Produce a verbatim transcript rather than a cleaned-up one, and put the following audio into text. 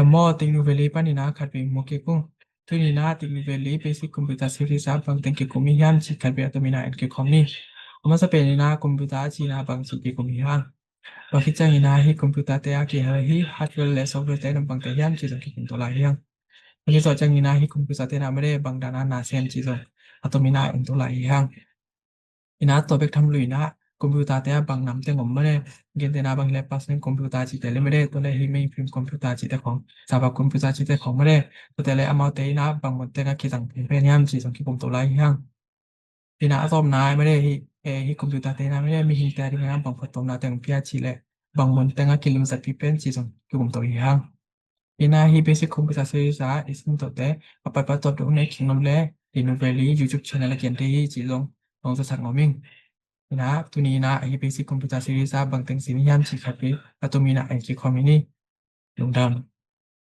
Maw, Tekno Valley panin ah khat vei mu kik ung. Tuni in ah Tekno Valley Basic Computer Series ah bang teng kikum i hiam cih khat vei a tomin ah en kik khawm ni. A masa pen in ah computer a cih in ah bang ci kikum hi hang. Bang khit ciangin ah hih computer te a kihel hih hardware le software te in ah bang teng hiam cih zong kikum to lai hi hang. Bang khit zawh ciangin ah hih computer te in ah mede bang dan a na sem cih zong a tomin ah en to lai hi hang. In ah tua bek tham lo in ah computer te ah bang nam teng om mede, gentehna bang hileh personal computer cihte le mede, tua le hih mainframe computer cihte khawng, server computer cihte khawng mede, tuate le amaute in ah bang mun teng ah kizang pen hiam cih zong kikum to lai hi hang. In ah a tawpna mede hih, eh, hih computer te in ah mede mihingte a dingin ah bang phattuamna teng pia cih le bang mun teng ah kilimsatpih pen cih zong kikum to hi hang. In ah hih Basic Computer Series ah i sim tohte a paipah tawp deuh nei khin om le Tekno Valley YouTube channel a kian thei hi cih zong hong zasak nuam ing. In ah tuni in ah hih Basic Computer Series ah bang teng sim i hiam cih khat vei a tomin ah en kik khawm hi ni. Lungdam.